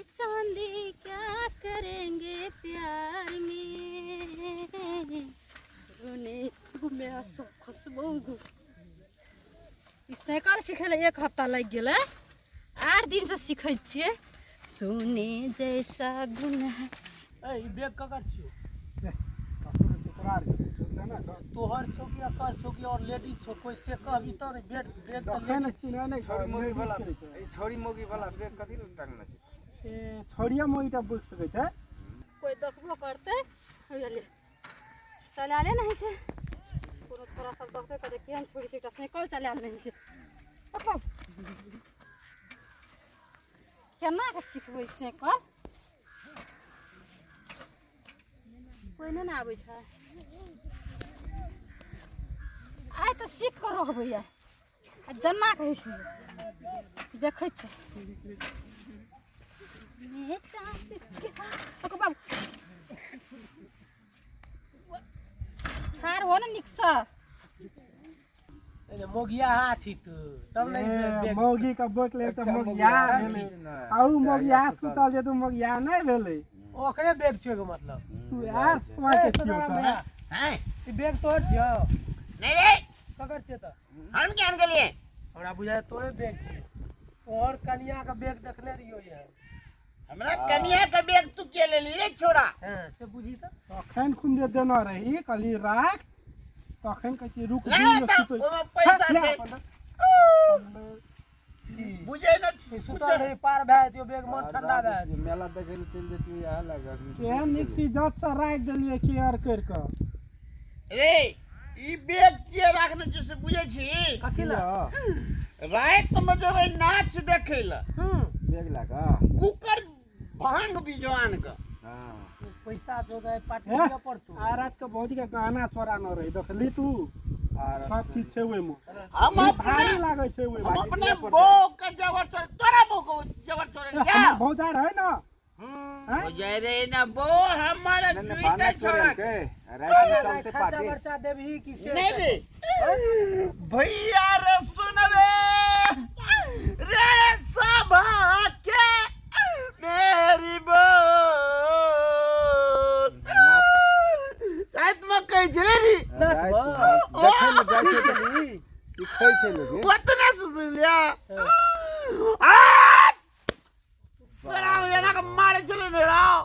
चांदी क्या करेंगे प्यार में, सोने घूमे सब खसबो। ई साइकिल सिखै लए एक हफ्ता लागि गेलै, 8 दिनसँ सिखै छियै। सोने जैसा गुण है। ए, ई बैग ककर छियौ? तोरा आर के छौ ना छौ? तोहर छौ कि एकर छौ कि और लेडीज छौ कोइ, से कहबी तब ने। बैग बैग तऽ तखन लेडीज चिन्है नहि छोरी छै, मोगी वाला करै छै। ई छोरी मोगी वाला बैग कथी लए टांगने छै? ए, छोड़िया मोगीटा बुझि सकै छै। कोइ देखबो करतै, हैया ले चलाले नहि छै। कोनो छोरा सब देखतै, कहतै केहन छोरी छै, एकटा साइकिल चलायल नहि छै। पप्पा केना कऽ सिखबै साइकिल? कोइ नहि ने आबै छै। आइ तऽ सीख कऽ रहबै आइ, आ जन्ना कहै छै देखै छै। ओकर बाबू ठाढ़ हो ने नीकसँ। ए, मोगिया हा छी तू तब ने ई ए, बैग। मौगी के बोक ले तऽ एकटा मोगिया मोगिया भेलै। ने, आउ एकटा मोगिया या सुतल जे तू मोगिया नहि भेलै। ओकरे बैग छियौ के मतलब। तू आस कुमार के ए, छियौ तोरा तऽ भैया, हैं? ई बैग तोहर छियौ? नहीं रे। ककर छियौ तऽ? हम ज्ञान के लिए। हमरा बुझाय तोरे बैग छियौ, तोहर कनिया के बैग देखने रहियौ ये। हमरा कनिया के बैग तू के ले ली रे छोरा? हाँ, से बुझी तऽ। तखन खुन जे देने रही, कहली राख, तखन कहै छी रुक। ले दिन तऽ सुतै। ओहिमे पैसा ले छै। अपन। बुझे न। ई सुतल रही पार भए जेतियौ बैग, मन ठंडा भए जेतियौ। मेला देखै लए चलि जेतियै इएह लए गर्मी। केहन नीक सी जात से राखि देलियै केयर करि कऽ। रे, ई बैग के राखने छै से बुझे छी? कथी लए? राति में जेबै नाच देखै लए। बैग लए कऽ कुकर भांग बिजवान के। हँ। पैसा जो दे पार्टी हे? दिअ पड़तौ। आ रात के भौजी के गहना चोरा न रही, देखली तू? आर सब किछु छै ओहिमे। हम अपने भारी लागै छै ओहिमे। हम अपने बो के जबर चोर, तोरा बो के जबर चोर क्या? हमर भौजा रहै ने, हैं? बुझे रे ना बो हमर नहि नहि जुइते भाना छोड़ा चोरेलकै, रातिमे चलतै खर्चा पार्टी। बर्चा देबही कि से? नहीं रे भैया रे, सुनबे रे सभा के मेरी बोल, रात में कहै छै रे। नाचबो। देखै लए जाइ छै तऽ सिखै छै लोक। ओतना सुन लिया, आ तोरा एना के मारे छलै ने राव,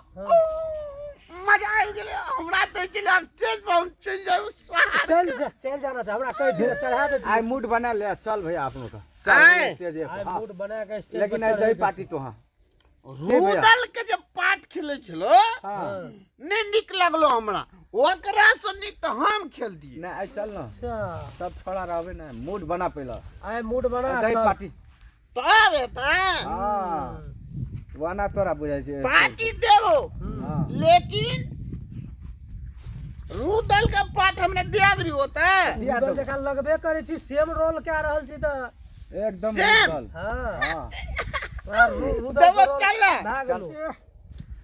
मजा आबि गेलै हमरा। तऽ छलै आब स्टेज पर हम चलि जाउ शहर। चल जा, चलि जाना छै, हमरा कहि दे, चढ़ा दे। आइ मूड बना ले, चल भैया अपनो के चल। आइ। स्टेज आइ पर, मूड बना के स्टेज लेकिन पर आइ चढ़ै दही के पार्टी छै। तो हाँ। रुदल के जे पाठ खेलै छलो नहि नीक लगलो हमरा, ओकरा से नीक तऽ हम खेल दिए। नहि, आइ चल ने। अच्छा। सब छोड़ा रहबे ने, मूड बना पहले। आइ मूड बना, दही चल। पार्टी तब हेतै। हाँ, वना तोरा बुझाइ छै। पार्टी देबो। हाँ। लेकिन रुदल के पाठ हमरा दिया देबी होतै। दिया रुदल देबो। जकाँ लगबे करै छी, सेम रोल कए रहल छी तऽ। एकदम सेम। रुदल। हाँ। हाँ। तोरा रुदल देबो, के रोल चल ने। भए गेलौ।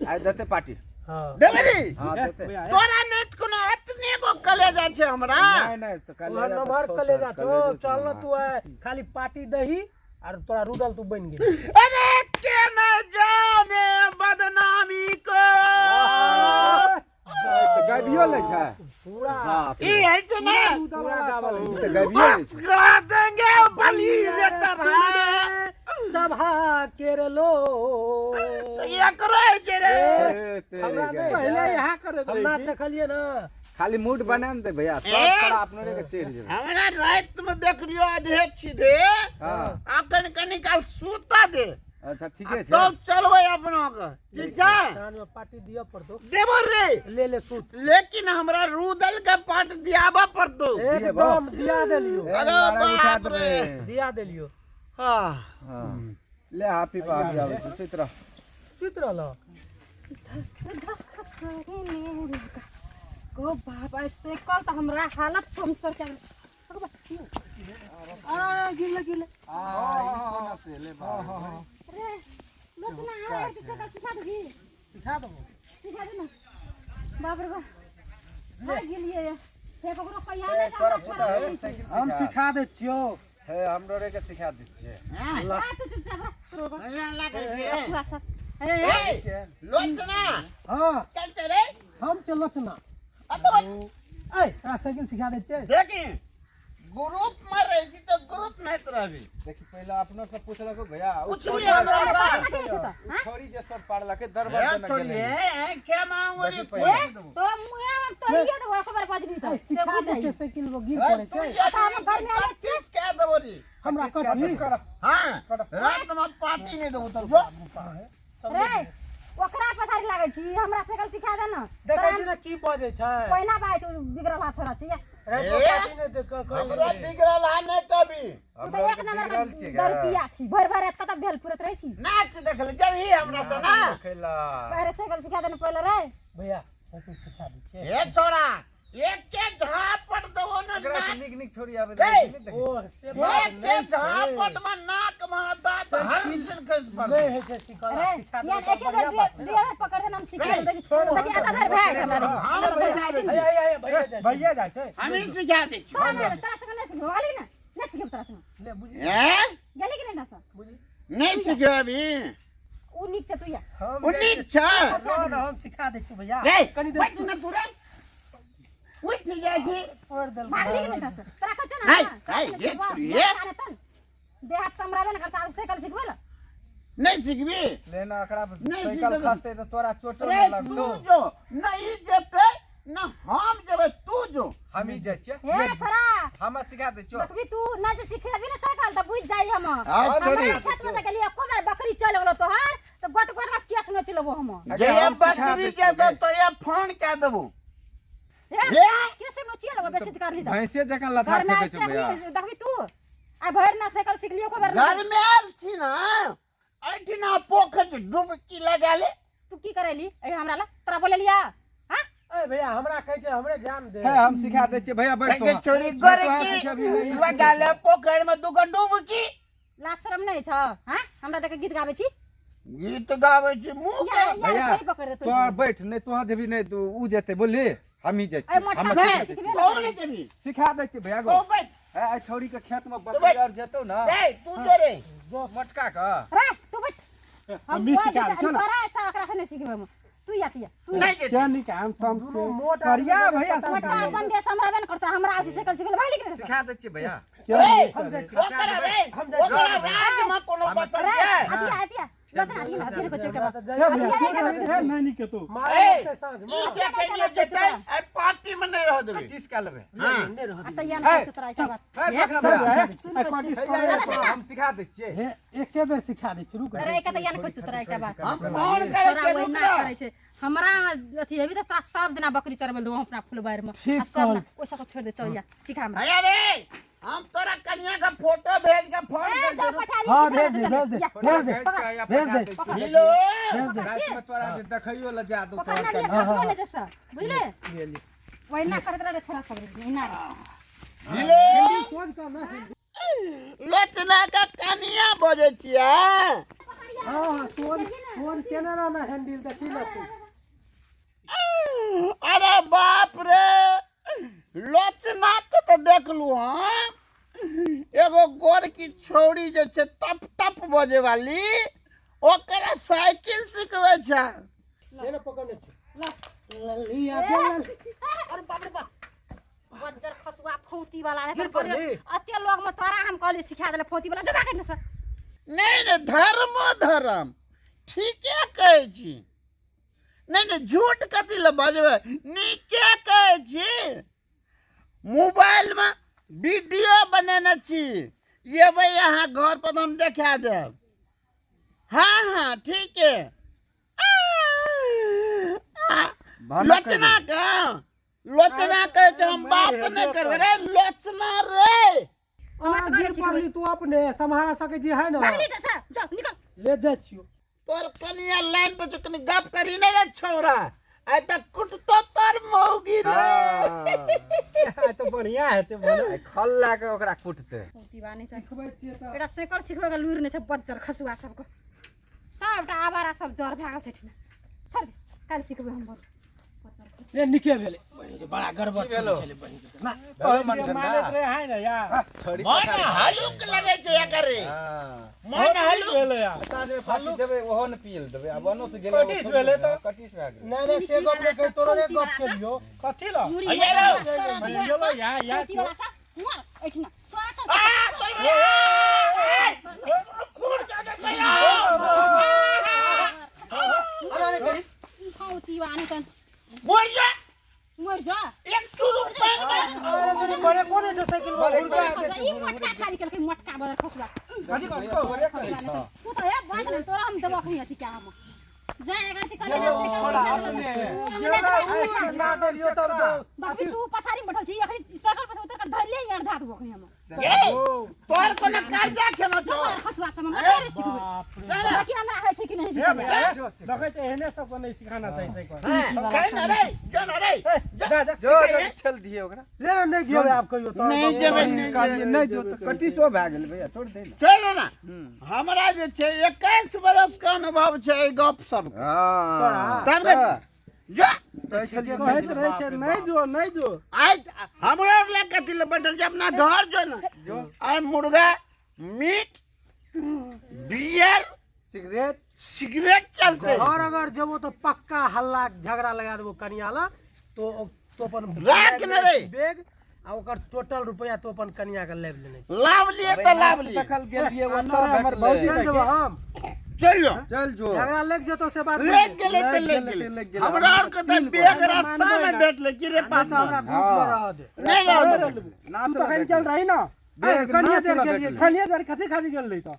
आइ देतै पार्टी। हाँ। देबै रे। हाँ, देतै। तोरा नहि तऽ कोनो एतने गो कलेजा छै हमरा। नहि नहि तऽ तोहर कलेजा तऽ नमहर छौ, कलेजा तोहर छौ। कलेजो चल न छौ। तू आइ खाली पार्टी दही आर तोरा रुदल तू बनि गेली। अरे के न जाने बदनामी को। तऽ गाबियो लै छै। पूरा बाप ई रे। है छै ने। पूरा गावल। ई तऽ गाबियो लै छै। गा देंगे बलि रे तरह। सभा केर लो। एकरो है छै रे। ए, तेरे हमरा के। नहि। पहिले यहाँ करैत हम रही नाच जी। देखलियै ने। खाली मूड बना ने दे भैया, सब ए! छोड़ा अपने के चढ़ि जेबै। हमरा राति में देखलियो आधे छिधे। हाँ। अखन कनी काल सुता दे। अच्छा, आ ठीके छै। तब चलबै अपना के, ठीक छै? साँझ में पार्टी दिअ पड़तौ। देबो रे। ले ले, सुत। लेकिन हमरा रुदल के पाठ दियाबऽ पड़तौ। एकदम दिया देलियो। ए, अरे नारा उठा बाप रे। देबै। दिया देलियो। हाँ। हाँ। ले हाफी पर हाफी आबै छै, सुति रह। सुति रहल। गो बाप, ऐसे कल तऽ हमरा हालत पंचर के। अरे गिरले गिरले। आ, ई कोना से ले बाप। रे लोक ना आवे के से सिखा देबी? सिखा देबो। सिखा दे ना। बाप रे बाप, हां गेलिए हे, ककरो कहिया नहि। तोरा पुता है साइकिल? हम सिखा दै छियौ। हे, हमरो रे के सिखा दै छियै। आ तू चुपचाप रह, बढ़िआँ लागै छै। पूरा सब हे ए, लोचना हां चल चल रे हम छै लोचना अतबा ए तोरा साइकिल सिखा दै छियै देखी ग्रुप में रही छी तो ग्रुप नहीं रहबी देखी पहिले अपनो से पूछलक भैया उ पूछली हमरा से कथी छै तऽ उ छोरी जे सब पारलक दरबार ए देने छोरी गेलै ए के मांगोरी देखी पहिले। तोरा मुँहे में तोड़िए देबो एक बार बजबी ए तऽ से सिखा बुझ दै जाइ छियै साइकिल वो गिर ए पड़ै तू छै जे हम घर में आबै छियै। के देबो रे हमरा कथी हां रात में पार्टी नहीं देबो तो जो रे ओकरा पछाड़ी लागै छी हमरा साइकिल सिखा दे ने देखै छी ने की बजै छै पहिना बाजै छै बिगड़ल छोरा छै राति में ए? पार्टी नहि दे हमरा बिगड़ल आ नहीं कभी तू तऽ एक नंबर के दरुपिया छी भरि भरि राति कतऽ भेल पुरैत रहै छी नाच देखले जब ही हमरा से ना खेला पहिले साइकिल सिखा दे ने पहिले रे भैया साइकिल सिखा दै छियै ए छोरा एक के झापट देबो ना एकरा से नाक नीक नीक छोरी आबे ए! ओ से बात एक के नहि छै। झापट में नाक में दांत हर सिन खस पड़ नहि होइ छै सिखल रे सिखा यार देबै एके तऽ बेर बढ़िआँ बात छै दुए बेर पकड़ दे ने हम सिखा देबै देखी एता धरि भए छै हमरा हम सिखा दै ने। छी हे, हे, हे, भैया जाइ छै। भैया जाइ छै हम ही सिखा दै छी तोरा नहि तोरा संगे नहि सिखबो वाली ने नहि सिखब तोरा संगे ले बुझी ए गेली कि नहि ढासा बुझी नहीं सिखे अभी उ नीक छै तू या हम ओ नीक छै छै ना हम सिखा दै छी भैया रे कनी देर बैठ ना तू रे उठ जाइ छी तोड़ देलकै भागली कि नहि ढासा तोरा कहै छौ ने हाय, हाँ, हाय, तोरा ये सिखबो, छोरी, देह ये। हाथ हेतन। देह हाथ सम्हराबे ने करतै आब साइकिल सिखबै लए नहीं सिखबी लेना एकरा नहीं साइकिल सीखल। खसते तऽ तोरा चोटो रे नहि तू लगतौ जो नहीं जेते ना हम जेबै तू जो हमही जाइ छियै हे छोरा हम सिखा दै छियौ देखबी तू नहि जे सिखेबी ने साइकिल तऽ बुझि जाइ हम हाँ, हमरा छोरी। खेत में जे गेलियै एको बेर बकरी चलि गेलो तोहर तऽ गोट गोट के केस नोचि लेबो हम जे हम सिखा बकरी दै के छियौ तो ये फोन के देबो हे हे केस नोचिए लेबो बेसी कर ली तऽ भैंसे जकाँ लथा घर में फेकै छौ भैया देखबी तू आ भरि ना साइकिल सिख लियो एको बेर घर में आयल छी ना एहिठिना पोखरि छै, डुबकी लगा ले तू की करेली ए हमरा ला तोरा बोलेलिया हां ए भैया हमरा कहै छै हमरे ध्यान दे हे हम सिखा दै छियै भैया बैठ के तोहाँ। छोरी तोहाँ गोरकी सिखेबही नहीं। लगा ले पोखरि में दूगो डुबकी लाज शरम नहि छ हां हमरा देख के गीत गाबै छी गीत गाबै छी मुँह या के या भैया तोरी पकड़ दे तोरी तोहर बैठ नहि तोहाँ जेबही नहि तू उ जेतै बोलली हमही जाइ ए छियै मोटका हम से सिखा दै सिखबे छियै ने तू नहीं जेबी सिखा दै छियै भैया तू गो बैठ हे एहि छौरी के खेत में तू बकरी बैठ। आर जेतौ ना ए तू जो रे मोटका के रे तू बैठ हम हमही सिखा दै, चल। तोरा ऐसा ओकरा से नहि सिखबै हम तू या तू या तू या। नहीं जेती क्या नीक हैंडसम दुनू छै मोट करिया आदमी भैया पता मोटका अपन देह सम्हराबे ने करछौ हमरा आबै छै साइकिल सिखबै भागली कि नहि सिखा दै छियै भैया क्या रे नीक हम करे। जाइ छी ओकरा रे हम जाइ छी। ओकरा राज में कोनो बसल रे छै अतिया अतिया लोचना अतिया अतिया को चौके हमरा तऽ हे जाइ भैया के रे हे नानी के तो मारे ए, लगतै साँझ में ई देखलियै जेतै ए पार्टी में नहीं रह देबै 25 का लेबै हां नहि रहत आ तैया ने चतरा एकटा बात हे पकड़ चल भैया भैया सुन आ को कटी हे, कर हम सिखा दै छियै हे एके बेर सिखा दै छी रुक अरे एक तैया ने को चतरा एकटा बात हम फोन करे तोरा के ओहिना रुक रह करै छै हमरा अथी हेबी तऽ तोरा सब दिना बकरी चरबै लए देबो हम अपना फुलबारि मे ठीक आ सब कहल। दिना ओहि सबके छोड़ि दे चल जा सिखा हमरा अरे रे हम तोरा कनिया के फोटो भेज के फोन ए, कर जा के रुक पठा दी, हाँ, पीछा भेज दे, चल, भेज दे, या, भेज दे। खींच के या भेज पठा दे। दै छियै। हेलो भेज दे रातिमे तोरा जे देखैयो लए जा दू पकड़ तोहर ना लिया कनिया। खसबो नहि छै सर बुझले ले ले ओहिना करैत रहै छोरा सब ओहिना हेलो सोच कर ना लोचना के कनिया बजै छियै हाँ हाँ सोच फोन केना रहना हैंडल देखी ना तू अरे बाप रे लोचना के तऽ देखलू हम एगो गोरकी छौड़ी जे छै टप टप बजे वाली ओकरा साइकिल सिखबै छै ले ना पकड़ने छी ला ललिया के लल अरे बाप रे बाप बज्जर खसुआ फौती वाला गिर पड़ली। अते लोग में तोरा हम कहली सिखा देले फौती वाला जोगा के सर नहि नहि धर्मो धर्म ठीके कहै छी नहि नहि झूठ कथी लए बजबै नीके कहै छी मोबाइलमे वीडियो बनेने छी एबै अहाँ घर पर तऽ हम देखा देब हाँ हाँ ठीक है भनक लोचना के लोचना कहै छै हम बात नहि करबै रे लोचना रे हमरा अहाँ सबके गिर सिखबै। पड़ली तू अपने सम्हारा सकै छी है ना भागली सर जाओ निकल ले जाइ छियौ तोर कनिया लाइन पर जो कनी गप करी नहीं रे छौरा आइ तऽ कुटतो तोर मौगी रे आइ तऽ बढ़िया हेतै भला आइ खल लए कऽ ओकरा कुटतै फौती बा नहि छै सिखबै छियै तऽ एकटा साइकिल सिखबै के लूरि नहि छै बज्जर खसुआ सबके सबटा आवारा सब जर भए गेल छै एहिठिना छोड़ दे काल्हि सिखबै हम बड़ बज्जर खसुआ। रे निके भेलै बहिन के बड़ा गड़बड़ छलै बहिन के ना भेलो मन ठंडा मानैत रहे है ने यार छड़ी मन हलुक लगे छै एकरे हां मन हलुक भेलै यार साँझ में फाटी देबै ओहो ने पियल देबै आब ओनो से गेलै कटीस भेलै तऽ। कटीस भए गेलै नहीं नहीं से गप नहीं कही तोरो ने गप केलियो कथी ल मुड़ी अయ్या रौ। गेलो यार यार टोटी वाला सा हुआ एठिना तोरा चल आ तोरा खून जाके कहिया अरे कही खौती वानी तन मर जा मर जा एक चुरुक पैक अरे तुझे बड़े कोने जो साइकिल में बड़े घुर गया खसुआ ई मटका खाली केलकै मटका बदल खसुआ कथी कथी खसुआ ने तू तो हे बात ने तोरा हम दबा खनी अथी क्या हम जा एकर ती कले से छोड़ा अपने अरे सिखा देलियो तब तो बाकी तू पछाड़ी में बैठल छी अखनी साइकिल पर से उतर के धर ले यार धा देबो अखनी हम ए तोर कोनो कर्जा खेलो छौ तोर खसुआ सब हम बच्चे रे सिखबै बाकी हमरा आबै छै कि नहीं हे सिखबै भैया देखै छै एहने सबके नहि सिखाना चाही साइकिल कहि न रे जो न रे जा जा जो जो ठेल दिए ओकरा ले नहीं जेबै आब कहियो तो नहीं जेबै नहीं कहलियै नहि जो तऽ कटीसो भए गेलै भैया छोड़ दे ने चल ना हमरा जे छै 21 बरस के अनुभव छै एहि गप सब हां तब जो कहै छलियै कहैत रहै छै नहि जो नहि जो आइ हमरा आर लग कथी लए बैठल छै अपना घर जो ने जो आइ मुर्गा मीट बियर सिगरेट सिगरेट चलते घर अगर जेबो तो पक्का हल्ला झगड़ा लगा देबो कनिया ला तो तो अपन राख ने रे। बैग आ ओकर टोटल रुपया तो अपन कनिया के लेब लेने छै। लाभ लिए तऽ लाभ लिए तखल गेलियै ओना हमर भौजी चल जेबो हम चल जो चल जो झगड़ा लेग जेतो से बात लेग गेलै तऽ लागि लेग गेलै गेलै तऽ लागि गेलै। हमरा आर के तऽ बैग रास्ता मे भेटलै कि रे नहीं पात तो हमरा ग्रुप में रह दे नहि रहल नाच तू तखन गेल रही ना ए, कनिया देर गेलियै खनिया देर कथी खाली गेल रही तऽ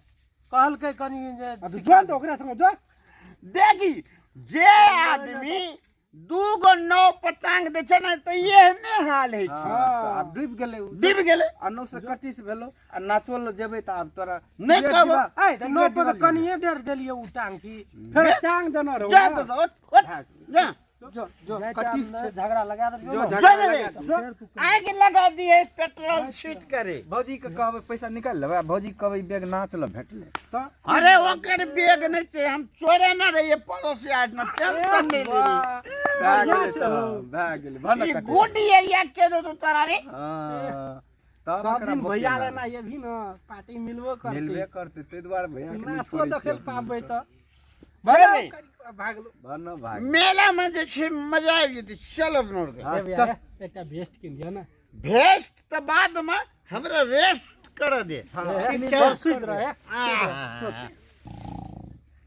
कहलकै कनि जे आ तू जो ने तऽ ओकरा संगे जो देखी जे आदमी दू गो नौ पतंग दै छै ने तऽ एहने हाल होइ छै आब डूबि गेलै उ। डूबि गेलै आ नौ से कटीस भेलो आ नाचो लए जेबै तऽ आब तोरा नहि सिगरेट कहबो। दिबा- ए तऽ नौ पर तऽ कनिये देर देलियै उ टांग की फेर टांग देने रहू जा ना। तऽ ओट ओट जा जो जो जाइ छै आब कटीस ने छै झगड़ा लगा देलियौ जो ने। झगड़ा जा रे लगा फेर तू आगि लगा दिए पेट्रोल छीट करे भौजी के कहबै पैसा निकालि लेबै आ भौजी के कहबै बैग नाच लए भेटलै तऽ अरे ओकर बैग नहि छै हम चोरे न रहिए पड़ोसी आज न टेंशन नहि लेली भए गेलै तऽ भए गेलै भऽ ने ई कटे गुड एरिया के दे तोरा रे हँ तब सब एकरा दिन भोके भैया लागल। लेना ये भी ना पार्टी मिलबो करतै मिलबे करतै ताहि दुआरे भैया के नहि नाचो छोड़ै देखै छियै पाबै तऽ चल रे। भागलो भऽ न भाग मेला में जे छै मजा आबि जेतै चल अपनो आरके। हँ, हे भैया, चल। एकटा भेस्ट कीन दिअ ने भेस्ट तऽ बाद में हमरा रेस्ट करऽ दे हँ, ठीक छै सुति रहे आ,